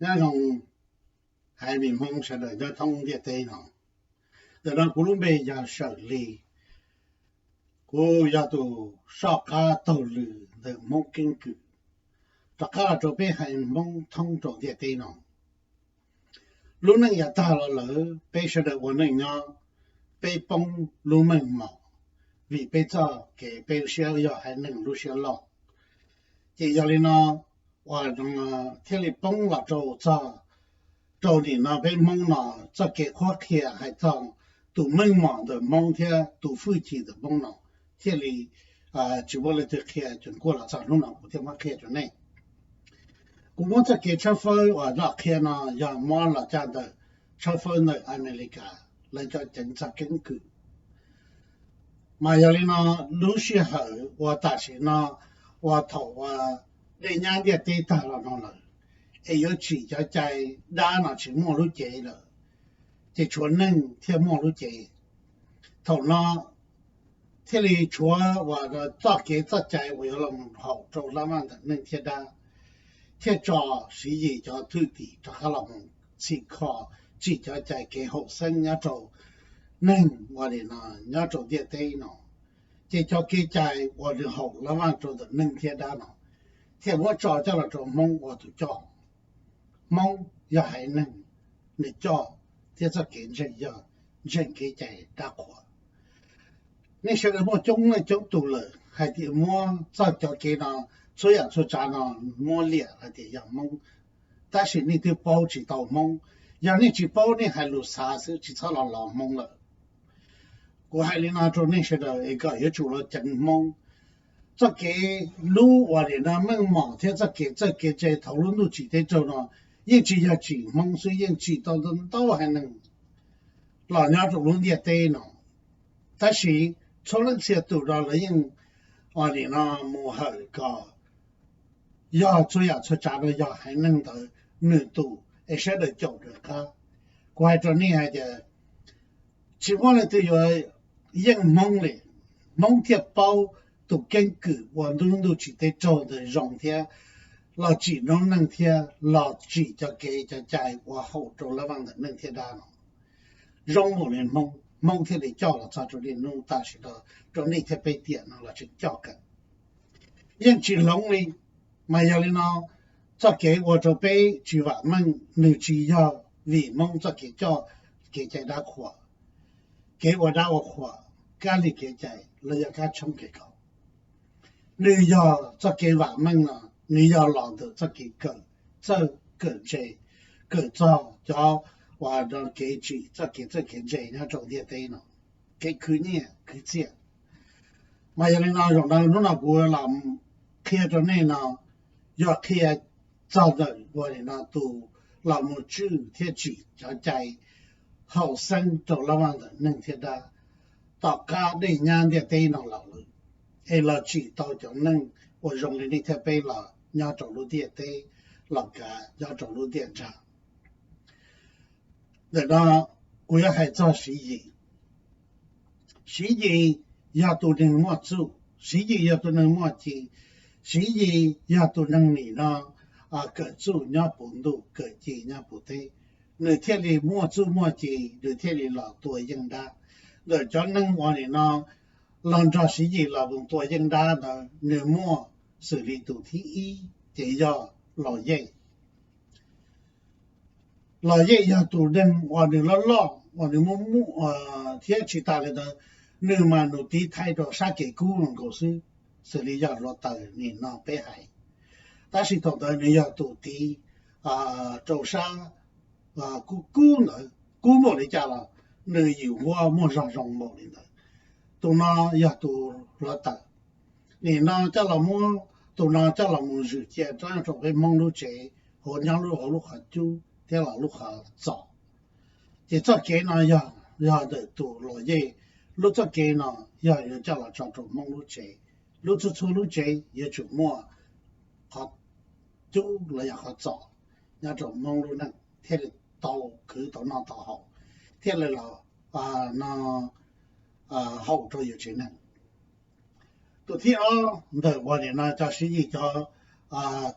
Nyob zoo haiv neeg Hmoob sawv daws nyob thoob ntiaj teb no. Ntawm no kuv lub npe yog Sawm Lis. Kuv yog tus soj qab taug lw ntawm Hmoob keeb kwm rov qab los rau peb haiv Hmoob thoob rau ntiaj teb no. Lub neej yav tag los lawm, peb sawv daws ua neej nyob, peb poob lub meej mom vim peb txoj kev peb siab yog haiv neeg lub siab loj. Ces yog li no, uas thiaj li poob los rau txog rau nim no peb Hmoob no, txoj kev qhuab qhia hais txog tus meej mom ntawm Hmoob thiab tus hwj chim ntawm Hmoob no thiaj li tsis muaj leej twg qhia, ces kuj los txog hnub no kuv thiaj muab qhia rau nej. Kuv muab txoj kev tshawb fawb uas los qhia no yog muab los caj ntawm tshawb fawb ntawm Amelikas lawv cov ceev txog keeb kwm. Mas yog li no, lub sij hawm uas tam sim no uas thaum uas dej nyab ntiaj teb tag los no lawm, es yuav tsim cov cai dab no tsis muaj lub cev lawm, ces tshuav neeg thiaj muaj lub cev. Thaum no thiaj li tshuav uas txoj kev txoj cai uas yuav los mus haum rau lab vaj ntawm neeg thiab dab, thiaj tso Siv Yis cov thwj tim rov qab los mus txhim kho tsim cov cai kev haum xeeb nyob rau neeg uas li no nyob rau ntiaj teb no. Ces cov kev cai uas nws haum lab vaj rau ntawm neeg thiab dab no thiaj muab tso coj los rau Hmoob ua tus coj. Hmoob yog haiv neeg, nws coj thiab txoj kev ntseeg yog ntseeg kev cai dab qhuas. Nej sawv daws muaj coob leej coob tus lawm hais tias muab txoj cov kev no, txhua yam txhua tsav no muab liam hais tias yog Hmoob, tab sis nej twb paub tsis tau Hmoob. Yog nej tsis paub, nej hais lus xav xwb, tsis txhob los los Hmoob lawm. Kuv hais li no rau nej sawv daws es kom yuav tsum los ceev Hmoob. Txoj kev lub uas nim no meej mom thiab txoj kev txawj kev ntse thaum lub ntuj tsim teb raug no yeej tsis yog tsim Hmoob xwb, yeej tsim tau ntau ntau haiv neeg los nyob rau lub ntiaj teb no. Tab sis txhua leej txhia tus no lawv yeej uas nim no mus hawm kom yog txhua yam txhua tsav no yog haiv neeg ntawd nws tus, es sawv daws caum nws qab. Kuv hais rau nej hais tias tsis muaj leej twg yuav yeej Hmoob li. Hmoob thiaj paub tus keeb kwm ua ntu ntuj tsim teb raug ntawd zoo thiab los tsim noob neej thiab los tsim cov kev cov cai ua haum rau lab vaj ntawm neeg thiab dab no zoo npaum li Hmoob, Hmoob thiaj li coj los txog rau niaj hnub tam sim no rau nej thiab peb tiam no los tseem coj kawg. Yeej tsis hloov li. Mas yog li no, txoj kev ua rau peb tsis vam meej nws tsis yog vim Hmoob txoj kev coj kev cai dab qhuas, kev ua dab ua qhuas, kab li kev cai los yog kab tshoob kev khaum. Nws yog txoj kev vam meej no, nws yog los ntawm txoj kev kawm txawj kawm ntse, kawm txog cov uas kev tsim txoj kev txawj kev ntse nyob rau ntiaj teb no, kev khwv nyiaj khwv txiaj. Mas yog li no zaum no hnub no kuv los qhia rau nej no yog qhia txog ntawm ua li no tus los mus tswj thiab tsim cov cai haum xeeb rau lab vaj ntawm neeg thiab dab tom qab dej nyab ntiaj teb no los lawm, es los tsim tau cov neeg uas zoo li nej thiab peb los nyob rau lub ntiaj teb los kav nyob rau lub ntiaj nrag. Ntawm no kuv yuav hais txog Siv Yis. Siv Yis yog tus neeg muaj txuj, Siv Yis yog tus neeg muaj ci, Siv Yis yog tus neeg nim no kawm txuj nyob puv ntuj kawm ci nyob puv teb, nws thiaj li muaj txuj muaj ci, nws thiaj li los tua yeej dab. Ntawm cov neeg uas nim no los nrog Siv Yis los mus tua yeej dab ntawd nws muaj xws li tus thib ib ces yog Los Yej. Los Yej yog tus neeg uas nws loj loj uas nws muaj muaj thiab tsis tas li ntawd, nws mas nws tiv thaiv rau sab kev kub nkaus xwb, xws li yog hluav taws nim no peb hais. Tab sis thaum ntawd nws yog tus tiv rau sab kub kub ntawd, kub npaum li cas los nws yim nquab muaj zog zoo npaum li ntawd. Tus no yog tus hluav taws. Nim no coj los muab tus no coj los mus zwm cia rau peb Hmoob lub tsev, hauv nyob lub hauv lub qhov cub thiab los lub qhov txos. Ces txoj kev no yog, yog ntawm tus Los Yej, lub txoj kev no yog yuav coj los tso rau Hmoob lub tsev. Lub txhua txhua lub tsev yuav tsum muaj qhov cub los yog qhov txos nyob rau Hmoob lub neej thiaj li tau khwv tau noj tau haus, thiaj li los no haum rau yus tsev neeg. Tus thib ob ntawm uas nim no cov Siv Yis cov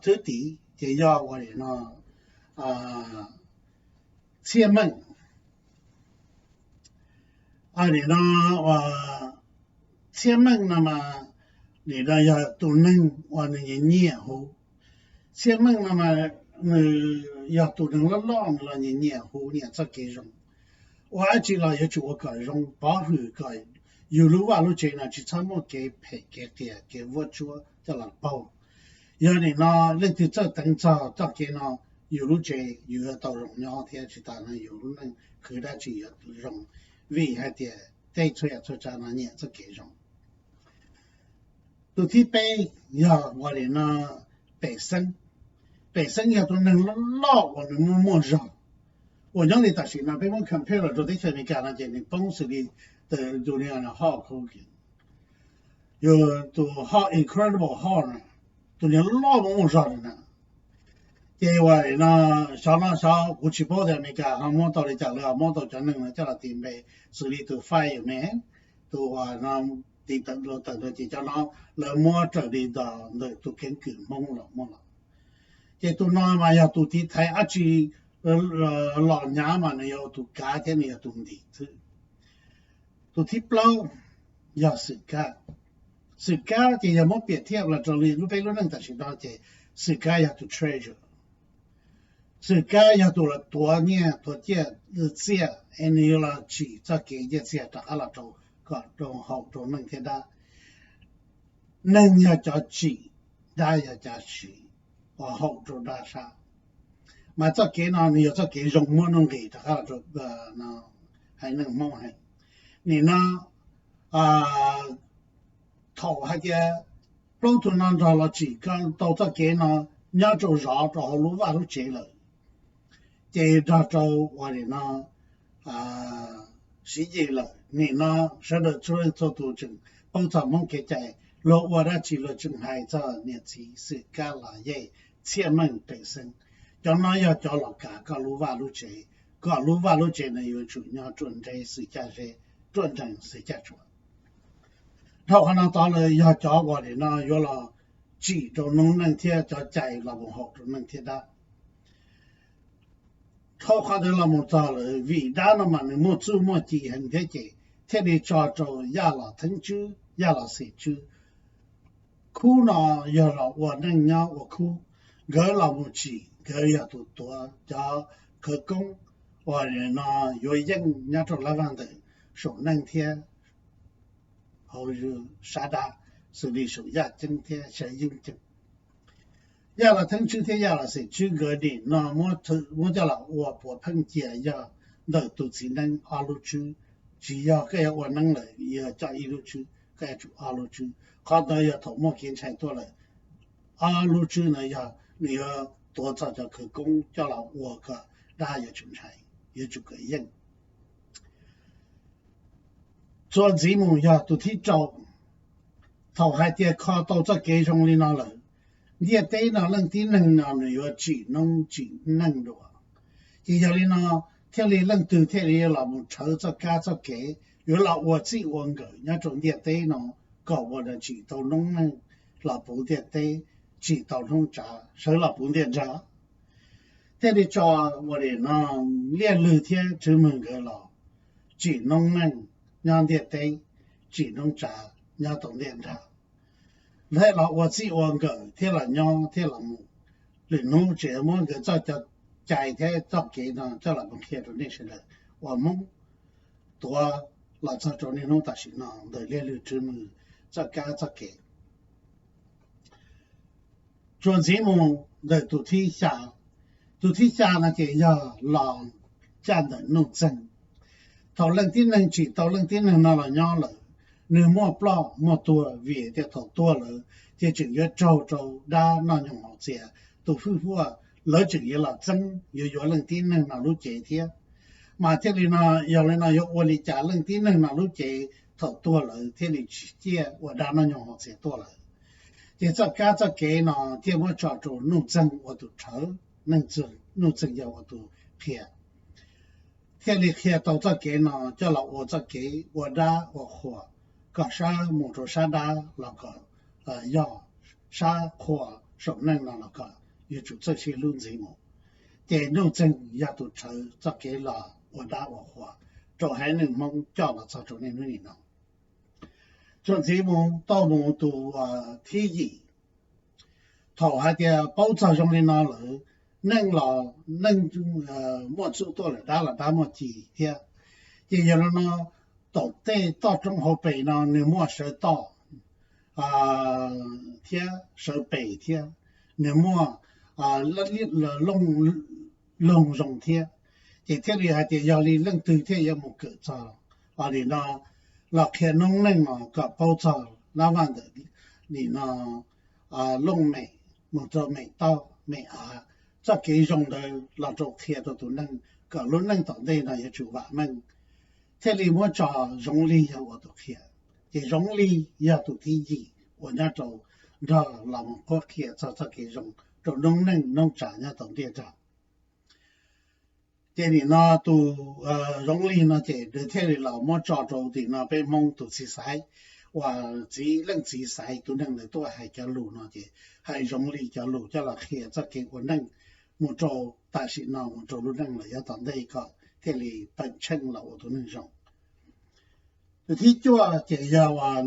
thwj tim ces yog uas nim no Txhiaj Meej. Nim no Txhiaj Meej no mas, nim no yog tus neeg uas nws nyiam nyiam huv. Txhiaj Meej no mas nws yog tus neeg loj loj, nws los nyiam nyiam huv, nyiam txoj kev zoo. Ua dab tsi los yuav tsum ua kom zoo, pov hwm kom yus lub vaj lub tsev no tsis txhob muaj kev phem kev qias kev vuab tsuab coj los paug. Yog nim no leej twg txawj teev txog txoj kev no, yus lub tsev yus yuav tau zoo nyob thiab tsis tas no yus lub neej khwv dab tsi yuav zoo, vim hais tias tej txhua yam txhua tsav no nyiam txoj kev zoo. Tus thib peb yog ua li no, Pem Xeeb. Pem Xeeb yog tus neeg loj loj uas nws muaj muaj zog uas nyob li tam sim no peb muab compare los rau teb chaws Amelikas no ces nws poob xws li tus niag Hulk Hogan, yog tus Hulk, Incredible Hulk na, tus niag loj muaj muaj zog na. Ces ua li no, xyov no xyov kuv tsis paub tias Amelikas ho muab tau li cas, lawv ho muab tau cov neeg no coj los tis npe xws li tus Fireman, tus uas no tis tawm los tawm no ces cov no lawv muab raws li ntawm tus keeb kwm Hmoob los muab los. Ces tus no mas yog tus tiv thaiv dab tsi los nyav mas nws yog tus kav thiab nws yog tus ntim xwb. Tus thib plaub yog Xwm Kab. Xwm Kab ces yog muab piam thiaj los rau li lub peb lub neej tam sim no ces Xwm Kab yog tus treasurer. Xwm Kab yog tus los tuav nyiaj tuav txiaj, es nws yuav los tsim txoj kev nyiaj txiag rov qab los rau, kom rau haum rau neeg thiab dab. Neeg yog cov tsim, dab yog cov siv, uas haum rau dab sab. Mas txoj kev no nws yog txoj kev zoo muab nuj nqis rov qab los rau haiv neeg Hmoob heev. Nim no thaum hais tias plaub tug no nrog los tsim tau txoj kev no nyob rau zov rau hauv lub vaj lub tsev lawm, ces nrog rau ua nim no siv yim lawm. Nim no sawv daws txhua leej txhua tus tseem paub txog Hmoob kev cai, luag ua dab tsi luag tseem hais txog niam txiv Xwm Kab, Los Yej, Txhiaj Meej, Pem Xeeb. Cov no yog cov los kav koj lub vaj lub tsev, kom lub vaj lub tsev no yuav tsum nyob ruaj nreb xwm caj zeb, ruaj nrees xwm caj tsua. Dhau qhov no tod lawm yog cov uas nim no yuav los tsim rau noob neej thiab cov cai los mus haum rau neeg thiab dab. Dhau qhov ntawd los mus txog lawm vim dab no mas nws muaj txuj muaj ci heev thiab ces thiaj li tso rau Yaj Los Theeb Tswb, Yaj Los Xim Tswb, khub no yog los ua neej nyob ua khub, nkawd los mus tsim, nkawd yog tus tuav cov khawv koob uas no yuav yeej nyob rau lab vaj ntawm saum neej thiab hauv sab dab, xws li saum yaj ceeb thiab sab yeeb ceeb. Yaj Los Theeb Tswb thiab Yaj Los Xim Tswb nkawd nim no muab coj los ua puav pheej cia yog ntawm tus txiv neeb ob lub tswb. Tsis yog koj yuav ua neeb lawm yog coj ib lub tswb, koj yuav tsum ob lub tswb. Qhov ntawd yog thaum muaj kev ntshai tuaj lawm, ob lub tswb no yog nws yuav tuav txog cov khawv koob coj los ua kom dab yuav tsum ntshai, yuav tsum kov yeej. Txuas ntxiv mus yog tus thib rau. Thaum hais tias kho tau txoj kev zoo li no lawm, ntiaj teb no leej tib neeg no nws yuav tsim noob tsim neej dua. Ces yog li no thiaj li leej twg thiaj li los mus rhawv txoj kab txoj kev yuav los ua txij ua nkawm nyob rau ntiaj teb no, kom ua tsim tau noob neej los puv ntiaj teb, tsim tau noob tsav sawv los puv ntiaj nrag. Thiaj li tso ua li no Liaj Lwg thiab Tswv Mwg nkawd los tsim noob neej nyob ntiaj teb, tsim noob tsav nyob tau ntiaj nrag. Lawv los ua txij ua nkawm thiab los nyob thiab los mus. Lwm hnub tseem muab nkawd txoj cai thiab txoj kev no coj los mus qhia rau nej sawv daws uas Hmoob tuav los txog rau niaj hnub tam sim no ntawm Liaj Lwg Tswv Mwg txoj kab txoj kev. Tsuas ntxiv mus ntawm tus thib xya. Tus thib xya no ces yog los caj ntawm nuj txeeg. Thaum leej tib neeg tsim tau leej tib neeg no los nyob lawm, nws muaj ploj muaj tuag vim tias thaum tuag lawm ces tseem yuav raug rau dab noj nyoog haus txias, tus fwj huaj, lawv tseem yuav los txeeb yuav yuav leej tib neeg no lub cev thiab. Mas thiaj li no, yog li no yuav ua li cas leej tib neeg no lub cev thaum tuag lawm thiaj li tsis ciaj ua dab noj nyoog haus txias tuaj lawm? Ces txoj kab txoj kev no thiaj muab tso rau nuj txeeg ua tus rhawv, nuj txeeg yog ua tus qhia, thiaj li qhia tau txoj kev no coj los ua txoj kev ua dab ua qhuas, kom sab mus rau sab dab los kom yog, sab qhuas saum neej no los kom yuav tsum txawj sib hlub ntxiv mus. Ces Nuj Txeeg yog tus rhawv txoj kev los ua dab ua qhuas rau haiv neeg Hmoob coj los txog rau niaj hnub nim no. Txuas ntxiv mus tau mus tus thib yim, thaum hais tias paub txog zoo li no lawm, neeg los neeg muaj txuj tuaj lawm, dab los dab muaj ci thiab. Ces yog li no, tom tej toj roob hauv pes no nws muaj sawv toj thiab sawv pes thiab, nws muaj loog zoo thiab. Ces thiaj li hais tias yog li leej twg thiaj yuav mus kawm txog li no los qhia noob neej no kom paub txog lab vaj ntawm nim no looj mem mus rau mem toj mem av, txoj kev zoo ntawd los rau qhia rau tus neeg kom lub neej tom ntej no yuav tsum vam meej, thiaj li muab tso Zoov Lig yog ua tus qhia. Ces Zoov Lig yog tus thib yim uas nyob rau nrog los mus qhuab qhia txog txoj kev zoo rau noob neej noob tsav nyob tau ntiaj teb. Ces nim no tus Zoov Lig no ces nws thiaj li los muab tso rau tim no peb Hmoob tus txiv xaiv, uas txiv leej txiv xaiv tus neeg ntawd tuaj hais cov lus no ces hais Zoov Lig cov lus coj los qhia txoj kev ua neej mus rau tam sim no mus rau lub neej los yav tom ntej kom thiaj li peem tsheej los ua tus neeg zoo. Tus thib cuaj ces yog uas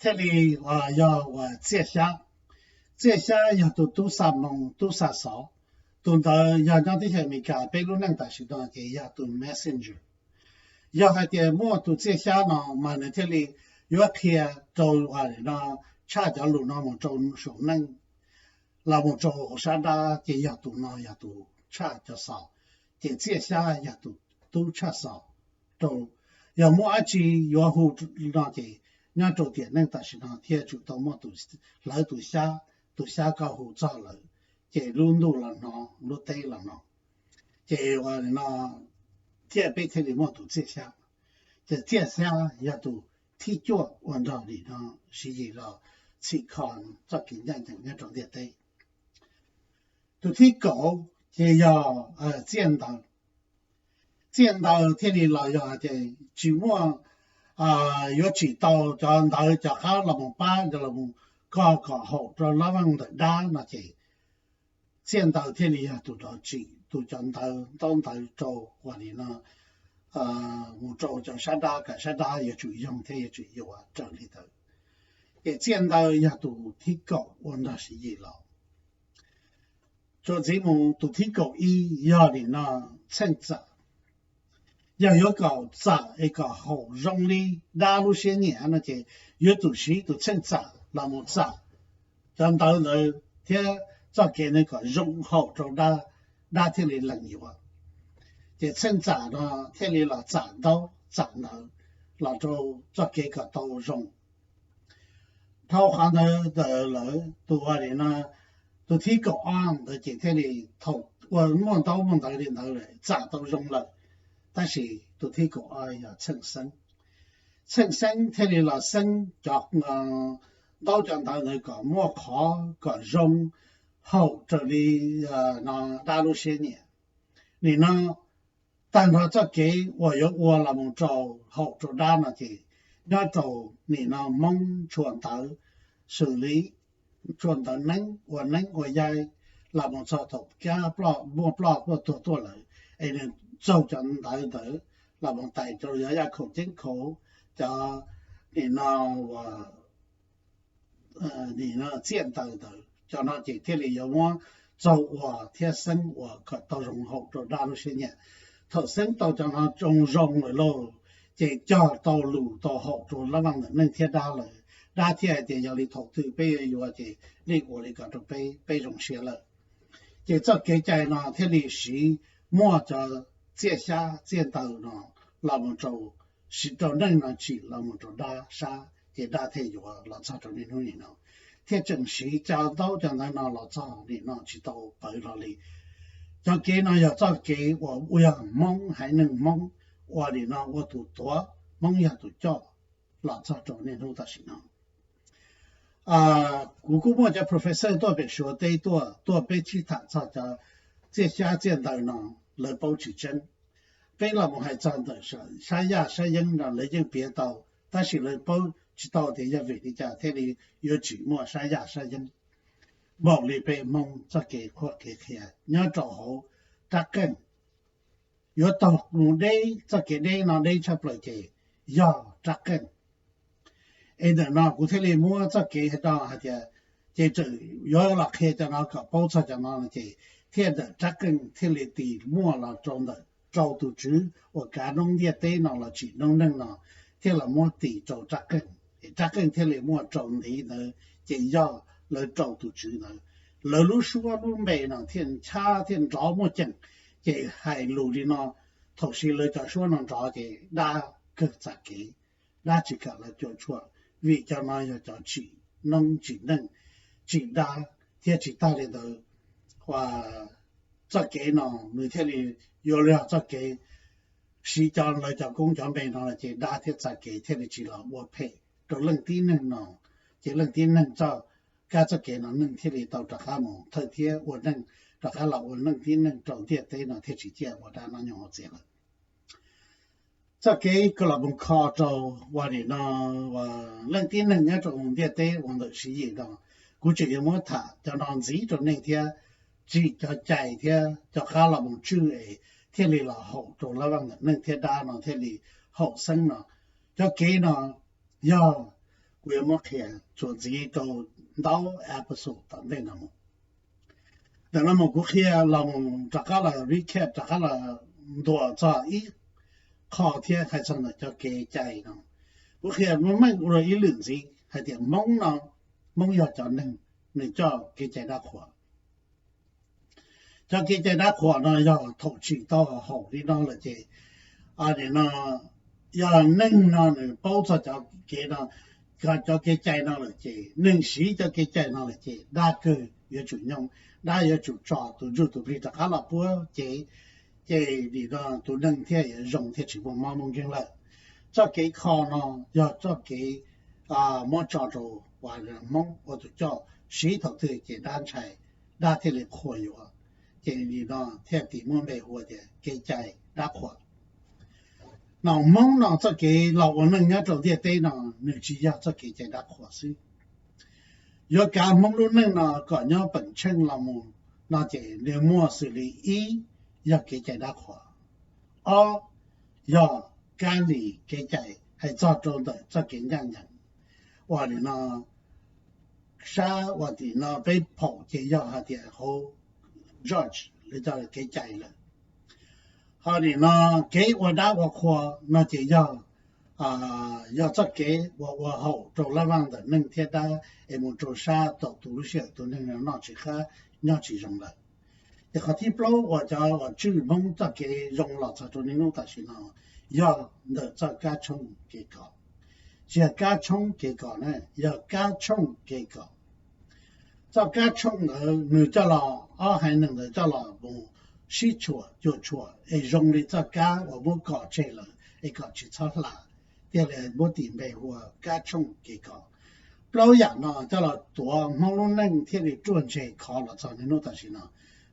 thiaj li yog uas Txiaj Xyab. Txiaj Xyab yog tus tub xa moo tub xa xov. Tus ntawd yog nyob teb chaws Amelikas, peb lub neej tam sim no ces yog tus messenger. Yog hais tias muaj tus Txiaj Xyab no mas nws thiaj li yuav qhia rau uas no tshaj cov lus no mus rau saum neej los mus rau hauv sab dab, ces yog tus no yog tus tshaj cov xov. Ces Txiaj Xyab yog tus tub tshaj xov rau, yog muaj dab tsi yuav hu no ces nyob rau tiam neej tam sim no thiaj tsum tau muaj hlawv tus xyab, tus xyab koj hu txog lawm ces lub ntuj los hnov, lub teb los hnov. Ces uas no thiaj peb thiaj li muaj tus Txiaj Xyab. Ces Txiaj Xyab yog tus thib cuaj ua nrog nim no Siv Yis los txhim kho txoj kev ncaj ncees nyob rau ntiaj teb. Tus thib kaum ces yog Txiaj Ntaws. Txiaj Ntaws thiaj li los yog tias tsis muaj, yuav tsim tau cov ntawv cov qab los mus pab los mus koj kom haum rau lab vaj ntawm dab no ces Txiaj Ntaws thiaj li yog tus rov tsim tus cov ntawv ntaub ntawv rau uas nim no mus rau cov sab dab kom sab dab yuav tsum yoog thiab yuav tsum yuav raws li ntawd. Ces Txiaj Ntaws yog tus thib kaum ua nrog Siv Yis los. Txuas ntxiv mus tus thib kaum ib yog nim no Txheej Txam. Yog yuav kom txam es kom haum zoo li dab lub siab nyiam no ces yuav tsum siv tus Txheej Txam los mus txam cov ntawv ntawd thiab txoj kev ntawd kom zoo haum rau dab, dab thiaj li lees yuav. Ces Txheej Txam no thiaj li los txam ntaub txam ntawv los rau txoj kev kom tau zoo. Dhau qhov ntawd lawm tus ua li no, tus thib kaum ob ntawd ces thiaj li thaum ua muaj ntaub muaj ntawv li ntawd lawm txam tau zoo lawm, tab sis tus thib kaum ob yog Txheej Xeeb. Txheej Xeeb thiaj li los xeeb cov ntaub cov ntawv ntawd kom muaj qhov kom zoo haum raws li no dab lub siab nyiam. Nim no tag nrho txoj kev uas yuav ua los mus rau haum rau dab no ces nyob rau nim no Hmoob tshua ntawv xws li tshua ntawv neeb ua neeb ua yaig los mus txog thaum kab ploj muaj ploj tuaj tuag tuaj lawm es nws txaug cov ntawv ntawd los mus tais rau yov yaj khaum ceeb khaum cov nim no ua nim no Txiaj Ntaws ntawd cov no ces thiaj li yuav muab txaug ua thiab xeeb ua kom tau zoo haum rau dab lub siab nyiam. Thaum xeeb tau cov no zoo zoo lawm lauj, ces cog tau lus tau haum rau lab vaj ntawm neej thiab dab lawm, dab thiaj hais tias yog li thaum twg peb yuav yuav ces nej ua li ko rau peb, peb zoo siab lawm. Ces txoj kev cai no thiaj li siv muaj cov txiaj xyab txiaj ntaws no los mus rau, siv rau neej no tsim los mus rau dab sab ces dab thiaj yuav los txog rau niaj hnub nim no, thiaj tseem siv cov ntaub cov ntawv no los txog nim no tsis tau pawv hlo li. Cov kev no yog txoj kev uas ua yog Hmoob haiv neeg Hmoob ua li no ua tus tuav, Hmoob yog tus coj los txog rau niaj hnub tam sim no. Kuv kuj muaj cov professor tuaj pem Suav teb tuaj, tuaj peb sib tham txog cov txiaj xyab txiaj ntaws no, lawv paub tsis tseeb. Peb los mus hais txog ntawm sab yaj sab yeeb no lawv yeej piav tau, tab sis lawv paub tsis tau tias yog vim li cas thiaj li yuav tsis muaj sab yaj sab yeeb. npaum li peb Hmoob txoj kev qhuab kev qhia nyob rau hauv rab qeej. Yuav taug mus deb txoj kev deb no deb tshaj plaws ces yog rab qeej. Es ntawm no kuv thiaj li muab txoj kev hais rau hais tias, ces txawm yuav los qhia cov no kom paub txog cov no no ces thiaj ntawm rab qeej thiaj li tis muaj los rau ntawm rau tus tswv uas kav noob ntiaj teb no los tsim noob neej no thiaj los muab tis rau rab qeej, es rab qeej thiaj li muaj rau ntiv ntawd ces yog lawv rau tus tswv ntawd. Lawv lub suab lub npe no thiaj nchab thiaj nrov muaj ceem, ces hais lus li no, thaum sis lawv cov suab no nrov ces dab kawg txais kev, dab tsis kam los cuam tshuam, vim cov no yog cov tsim noob tsim neej, tsim dab, thiab tsis tag li ntawd, txoj kev no nws thiaj li yuav yog txoj kev siv cov lawv cov koob cov npe no los ces dab thiab txais kev thiaj li tsis los ua phem rau leej tib neeg no, ces leej tib neeg txoj kab txoj kev no neeg thiaj li tau rov qab mus thawj thiab ua neej, rov qab los ua neej tib neeg rau ntiaj teb no thiaj tsis ciaj ua dab noj nyoog haus txias lawm. Txoj kev koj los mus kho rau ua nim no leej tib neeg nyob rau ntiaj teb ua ntawm Siv Yim no, kuv tseem yuav muab tham cov no ntxiv rau nej thiab, tsim cov cai thiab cov qab los mus tswj es thiaj li los haum rau lab vaj ntawm neej thiab dab no thiaj li haum xeeb no. Cov kev no yog kuv yuav muab qhia txuas ntxiv rau ntau episode tom ntej no mus. Ntawm no mus kuv qhia los mus rov qab los recap, rov qab los ntuas txog ib qho thiab hais txog ntawm cov kev cai no. Kuv qhia meej meej ua ib lwm ntxiv hais tias Hmoob no, Hmoob yog cov neeg nws coj kev cai dab qhuas. Cov kev cai dab qhuas no yog thaum tsim tau haum li no lawm ces, nim no yog neeg no nws paub txog cov kev no, cov kev cai no lawm ces, neeg siv cov kev cai no lawm ces dab kawg yuav tsum nyob, dab yuav tsum tso tus ntsuj tus plig rov qab los puab cev, ces nim no tus neeg thiaj yuav zoo thiaj tsis muaj mob muaj nkeeg lawm. Txoj kev kho no yog txoj kev muab tso rau Hmoob ua tus coj, siv thaum twg ces dab ntshai, dab thiaj li qhuas yuav, ces nim no thiaj tis muab npe hu ua tias kev cai dab qhuas. No Hmoob no txoj kev los ua neej nyob rau ntiaj teb no nws tsis yog txoj kev cai dab qhuas xwb. Yuav kav Hmoob lub neej no kom nyob peem tsheej los mus no ces nws muaj xws li ib, yog kev cai dab qhuas, ob, yog kab lis kev cai hais txog rau ntawm txoj kev ncaj ncees, uas nim no sab uas tim no peb phaum ces yog hais tias hauv judge li cov kev cai lawm. Ho nim no kev ua dab ua qhua no ces yog, yog txoj kev uas ua haum rau lab vaj ntawm neeg thiab dab es mus rau sab thaum tus lub sij hawm tus neeg no noj tsis qab nyob tsis zoo lawm. Ces qhov thib plaub uas cov uas tswj Hmoob txoj kev zoo los txog rau niaj hnub tam sim no yog ntawm txoj kab tshooj kev kos. Tsis yog kab tshooj kev kos na, yog kab tshooj kev kos. Txoj kab tshooj ntawd nws coj los, ob haiv neeg ntawd coj los mus sib tshuam cuam tshuam es zoo li txoj kab uas muab kos tseg lawm es kom tsis txhob hla, thiaj li muab tis npe hu ua kab tshooj kev kos. Plaub yam no coj los tuav Hmoob lub neej thiaj li ruaj ntseg khov los txog niaj hnub tam sim no.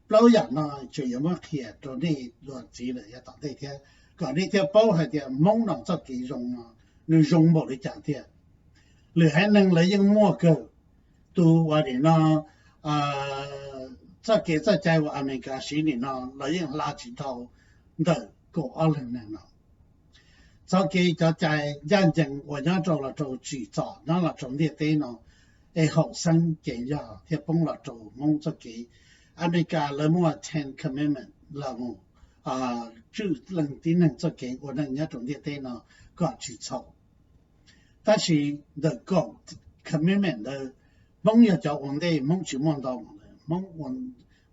Plaub yam no tseem yuav muab qhia rau nej dua ntxiv lawm yav tom ntej thiab, kom nej thiaj paub hais tias Hmoob no txoj kev zoo no nws zoo npaum li cas tiag. Lwm haiv neeg lawv yeej muaj kawg, tus uas nim no txoj kev txoj cai uas Amelikas siv nim no los yeej hla tsis dhau ntawm kaum ob leeg neeg no. Txoj kev cov cai ncaj ncees uas nyob rau los rau tsim txom nyob los rau ntiaj teb no es haum xeeb ces yog thiaj poob los rau Hmoob txoj kev. Amelikas lawv muaj Ten Commandment los mus tswj leej tib neeg txoj kev ua neej nyob rau ntiaj teb no kom tsis txhaum. Tab sis ntawm kaum commandment ntawd, Hmoob yog cov ua ntej, Hmoob tsis muaj ntau, Hmoob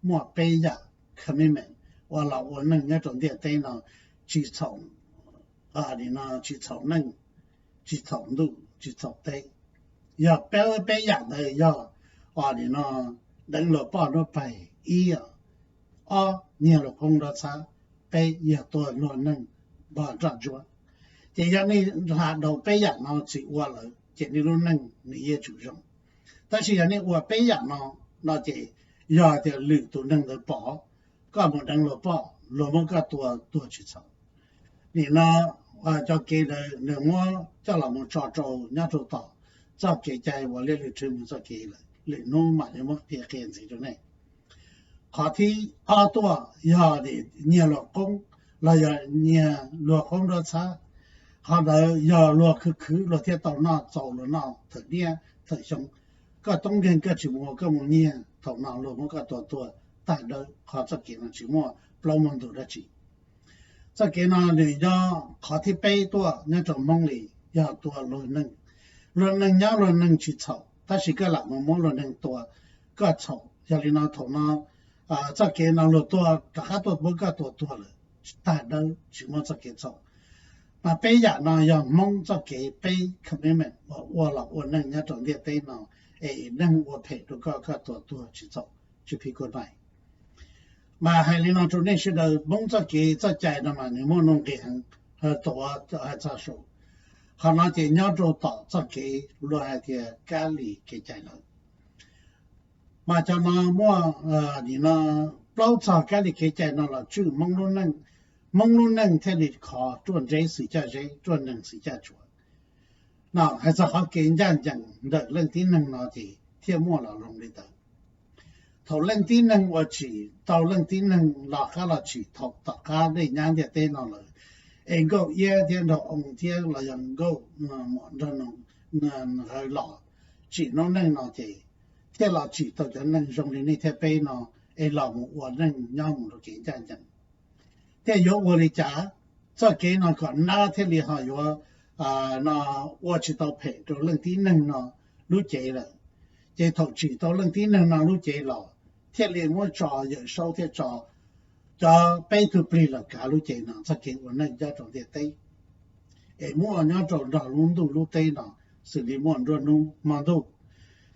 muaj peb yam commandment uas los ua neej nyob rau ntiaj teb no tsis txhaum, tsis txhaum neej, tsis txhaum ntuj, tsis txhaum teb. Yog peb, peb yam ntawd yog, nim no deev luag poj luag pawg ib, ob nyiag luag qoob nrov txhab, peb yog tuag luag neej npog nroj ntsuab. Ces yog nej hla dhau peb yam no tsis ua lawm ces nej lub neej nws yeej tsum zoo. Tab sis yog nej ua peb yam no, no ces yog tias lwm tus neeg ntawd pom koj mus deev luag poj, luag muab koj tua tuag tsis txhaum. Nim no cov kev ntawd nws muab coj los mus tso rau nyob rau tom txoj kev cai uas liaj lwm rhwv mus txoj kev lawm. lwm hnub mam li muab qhia qhia ntxiv rau nej. Qhov thib ob tuaj yog nyiag luag qoob los yog nyiag luag qoob nruab txhab. Qhov ntawd yog luag khwv khwv luag thiaj tau noj txaus luag noj thawm niaj thawm xyoo. Koj toob nkeeg koj tsis mus ua koj mus nyiag, thaum no luag muab koj tua tuag tag dawb. Qhov txoj kev no tsis muaj plaub muaj ntug dab tsi. Txoj kev no nws yog qhov thib peb tuaj nyob rau Hmoob li, yog tua luag neeg. Luag neeg nyob luag neeg tsis txhaum, tab sis koj lam mus muab luag neeg tua, koj txhaum. Yog li no thaum no txoj kev no luag tuaj rov qab tuaj muab koj tua tuag lawm, tag dawb tsis muaj txoj kev txhaum. Mas peb yam no yog Hmoob txoj kev peb commitment uas ua los ua neej nyob rau ntiaj teb no, es neeg ua phem rau koj, koj tua tuag tsis txhaum, tsis phiv kuv nais. Mas hais li no rau nej sawv daws, Hmoob txoj kev txoj cai no mas nws muaj nuj nqis heev, tuav hais txog saum. Qhov no ces nyob rau tom txoj kev luag hais tias kab lis kev cai lawm. Mas cov no muaj nim no plaub txog kab lis kev cai no los tswj Hmoob lub neej. Hmoob lub neej thiaj li khov ruaj nreb xwm caj zeb, ruaj neeg xwm caj tsuav. No hais txog qhov kev ncaj ncees ntawm leej tib neeg no ces thiaj muaj los zoo li ntawd. Thaum leej tib neeg ua tsim tau leej tib neeg los qab los tsim thaum tom qab dej nyab ntiaj teb no lawm, es Nkauj Iab thiab Nraug Oo thiab los yog Nkauj Muam Nraug Noo los tsim noob neej no ces thiaj los tsim tau cov neeg zoo li nej thiab peb no, es los mus ua neej nyob mus rau kev ncaj ncees. Thiaj yuav ua li cas txoj kev no kom nab thiaj li ho yuav no ua tsis tau phem rau leej tib neeg no lub cev lawm. Ces thaum tsim tau leej tib neeg no lub cev los thiaj li muab tso Yawm Saub thiab tso cov peb tug plig los kav lub cev no txoj kev ua neej nyob rau ntiaj teb, es muaj nyob rau nrog lub ntuj lub teb no xws li muaj nruab hnub hmo ntuj.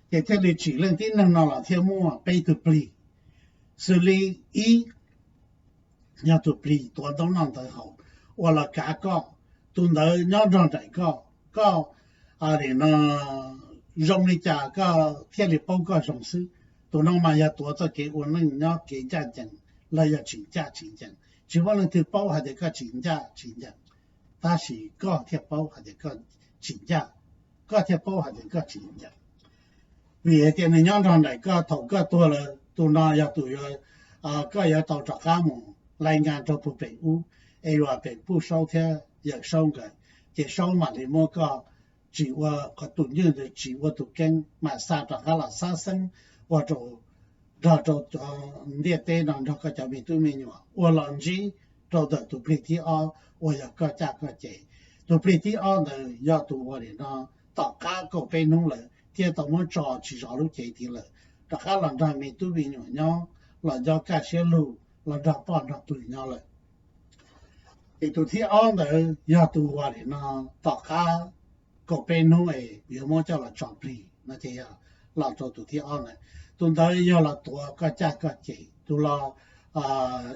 Ces thiaj li tsim leej tib neeg no los thiaj muaj peb tug plig, xws li ib yog tus plig tuav ntaub noj ntawv haus uas los kav koj, tus ntawd nyob nrog nraim koj, koj no zoo li cas koj thiaj li paub koj zoo xwb. Tus no mas yog tuav txoj kev ua neej nyob kev ncaj ncees los yog tsis ncaj tsis ncees. Tsis muaj leej twg paub hais tias koj tsis ncaj tsis ncees, tab sis koj thiaj paub hais tias koj tsis ncaj, koj thiaj paub hais tias koj tsis ncees. Vim hais tias nws nyob nrog nraim koj, thaum koj tuag lawm tus no yog tus yuav, koj yuav tau rov qab mus lais nkas rau puag pem ub, es yuav pem Puj Saub thiab Yawm Saub nkawd, ces Saub mam li muab koj tsim ua qhov tus ncwj ntawd, tsim ua tus keeb mam xa rov qab los xab xeeb ua rau nrog rau ntiaj teb no nrog koj cov me tub me nyuam ua los ntsib rau ntawm tus plig thib ob uas yog koj caj koj ces. Tus plig thib ob ntawd yog tus uas nim no tom qab kaum peb hnub lawm thiaj tau muab tso tsis zov lub cev tid lawm, rov qab los nrog me tub me nyuam nyob, los nco kaj siab lug, los nrog poj nrog pw nyob lawm. Ces tus thib ob ntawd yog tus uas nim no tom qab kaum peb hnub es yuav muab coj los tso plig no ces yog los rau tus thib ob ntawd. Tus ntawd yog los tuav koj caj koj ces, tus los,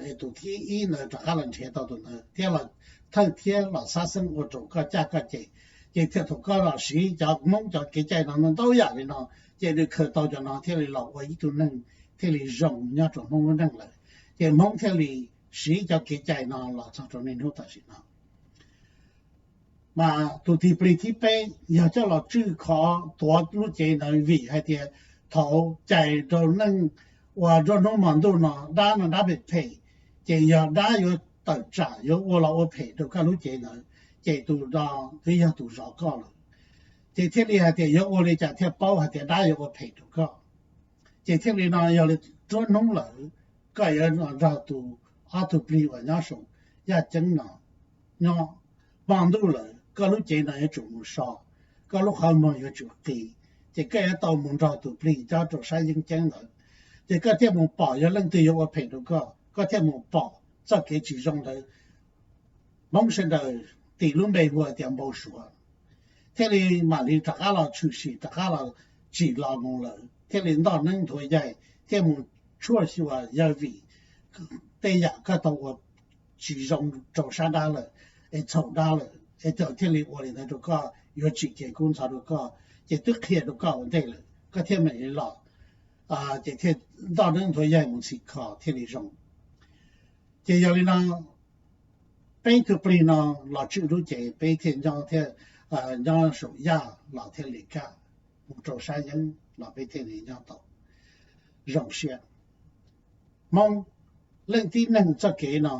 es tus thib ib ntawd rov qab los nrhiav tau tus ntawd thiab los thawj thiab los xab xeeb ua rau koj caj koj ces. Ces thiaj thaum koj los siv cov Hmoob cov kev cai no ntau yam li no, ces nws khaws tau cov no thiaj li los ua ib tug neeg thiaj li zoo nyob rau Hmoob lub neej lawm. Ces Hmoob thiaj li siv cov kev cai no los txog rau niaj hnub tam sim no. Mas tus tis plig thib peb yog coj los tswj qhov tuav lub cev ntawd vim hais tias thaum cais rau neej uas nruab hnub hmo ntuj no dab no dab phem phem, ces yog dab yuav tawm tsam yuav ua los ua phem rau koj lub cev ntawd, ces tus no twb yog tus zov koj lawm. Ces thiaj li hais tias yuav ua li cas thiaj paub hais tias dab yuav ua phem rau koj. Ces thiaj li no yog li nruab hnub lawm, koj yuav nrog tus ob tug plig uas nyob saum yaj ceeb no nyob. Hmo ntuj lawm koj lub cev no yuav tsum mus so, koj lub qhov muag yuav tsum qis, ces koj yuav tau mus nrog tus plig nyob rau sab yeeb ceeb ntawd. Ces koj thiaj mus pom yog leej twg yuav ua phem rau koj, koj thiaj mus pom txoj kev tsis zoo ntawd. Hmoob sawv daws tis lub npe hu tias npau suav, thiaj li mam li rov qab los tshwm sim rov qab los tsim los mus lawm, thiaj li ntoj neeb nthuav yaig thiaj mus tshuaj xyuas yawg vim tej yam koj tau ua tsis zoo rau sab dab lawm, es txhaum dab lawm, es txawm thiaj li ua li ntawd rau koj, yuav tsim kev kub ntxhov rau koj, ces twb qhia rau koj ua ntej lawm, koj thiaj mam li los, ces thiaj ntoj neeb nthuav yaig mus txhim kho thiaj li zoo. Ces yog li no, peb tug plig no los tswj lub cev, peb thiaj nyob thiab, nyob saum yaj los thiaj li kaj mus rau sab yeeb. los peb thiaj li nyob tau zoo siab. Hmoob, leej tib neeg txoj kev no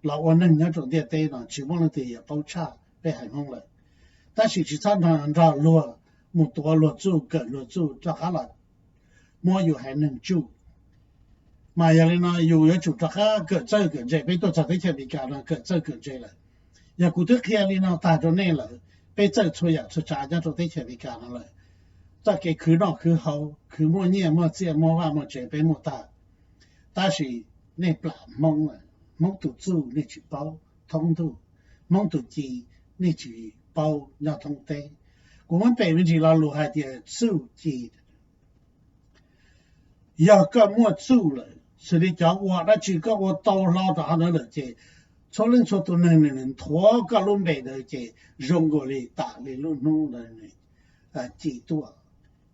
los ua neeg nyob rau ntiaj teb no tsis muaj leej twg yuav paub tshaj peb haiv Hmoob lawm. Tab sis tsis txhob nrog luag mus tuav luag txuj, kawm luag txuj rov qab los muab yus haiv neeg tsuj. Mas yog li no yus yuav tsum rov qab kawm txawj kawm ntse. Peb tuaj txog teb chaws Amelikas no kawm txawj kawm ntse lawm. Yog kuv twb qhia li no tag rau nej lawm, peb txawj txhua yam txhua tsav nyob rau teb chaws Amelikas no lawm. Txoj kev khwv noj khwv haus, khwv muaj nyiaj muaj txiaj, muaj vaj muaj tsev peb muaj tag. Tab sis nej plam Hmoob lawm, Hmoob tus txuj nej tsis paub thoob ntuj, Hmoob tus ci nej tsis paub nyob thoob teb. Kuv muab pem me ntsis lo lus hais tias txuj ci. Yog koj muaj txuj lawm, xws li cov ua dab tsi koj ua tau hlo rau hauv ntawd lawm ces txhua leej txhua tus neeg nws nthuav koj lub npe ntawd ces zoo nkaus li tam li lub hnub ntawd ci tuaj,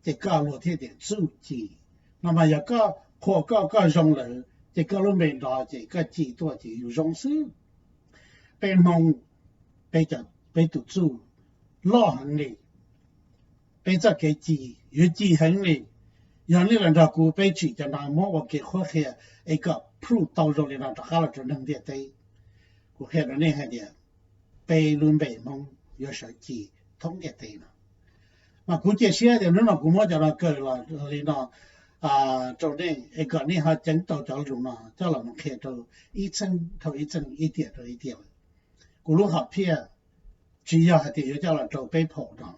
ces koj luag thiaj tias txuj ci. No mas yog koj qhuas koj, koj zoo lawm ces koj lub npe nrov ces koj ci tuaj ces yus zoo xwb. Peb Hmoob, peb, peb tus txuj loj heev li, peb txoj kev ci yuav ci heev li. Yog nej los nrog kuv peb tsim cov no muab ua kev qhuab qhia es kom prove tau zoo li no rov qab los rau neeg ntiaj teb. Kuv qhia rau nej hais tias peb lub npe Hmoob yuav sawv ci thoob ntiaj teb no. Mas kuv cia siab tias hnub no kuv muab cov no kaw los li no rau nej es kom nej ho ceev tau cov lus no coj los mus qhia rau ib txheej dhau ib txheej, ib tiam rau ib tiam lawm. Kuv lub hom phiaj tsis yog hais tias yuav coj los rau peb phaum no.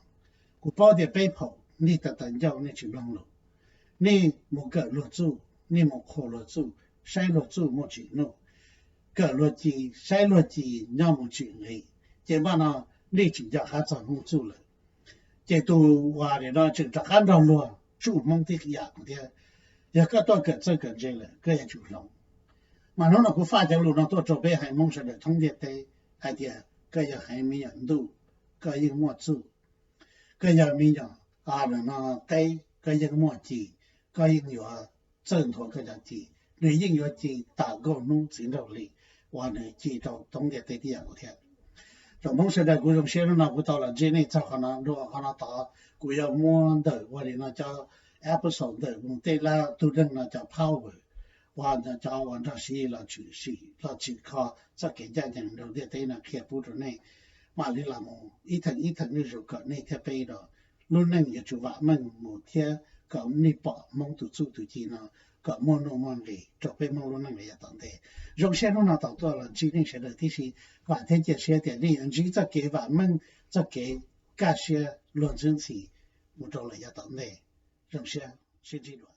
Kuv paub tias peb phaum nej tawv tawv ncauj nej tsis mloog lus, nej mus kawm luag txuj, nej mus qhuas luag txuj, saib luag txuj muaj tsim nuj, kawm luag ci, saib luag ci nyob mus tsim nqi, ces npaj no nej tsis nco qab txog Hmoob txuj lawm. Ces tus uas nim no tseem rov qab nrog luag tsuj Hmoob tib yam thiab. Yog koj tuaj kawm txawj kawm ntse lawm koj yuav tsum hloov. Mas hnub no kuv faj cov lus no tuaj rau peb haiv Hmoob sawv daws thoob ntiaj teb hais tias koj yog haiv me nyuam ntuj, koj yeej muaj txuj. Koj yog me nyuam no teb, koj yeej muaj ci, koj yeej yuav txawj nthuav koj cov ci. Nws yeej yuav ci tas nkauj hnub txiv nraug hli uas nws ci rau thoob ntiaj teb tib yam nkaus thiab. Tsoom Hmoob sawv daws, kuv zoo siab hnub no kuv tau los ntsib nej txog qhov no. Dua qhov no tod kuv yuav muab ntawm ua li no cov episode ntawm mus tej lab tug neeg no cov power uas cov uas nrog siv los tshwm sim los tsim kho txoj kev ncaj ncees rau ntiaj teb no qhia pub rau nej. Mam li los mus ib theem ib theem zuj zus kom nej thiab peb rau lub neej yuav tsum vam meej mus thiab kom nej pom Hmoob tus txuj tus ci no kom muaj nuj muaj nqis rau peb Hmoob lub neej los yav tom ntej. Zoo siab hnub no tau tuaj los ntsib nej sawv daws tib si. Vam thiab cia siab tias nej yuav ntsib txoj kev vam meej, txoj kev kaj siab luag ntxwb ntxhi mus rau lawm yav tom ntej. Zoo siab, sib ntsib dua.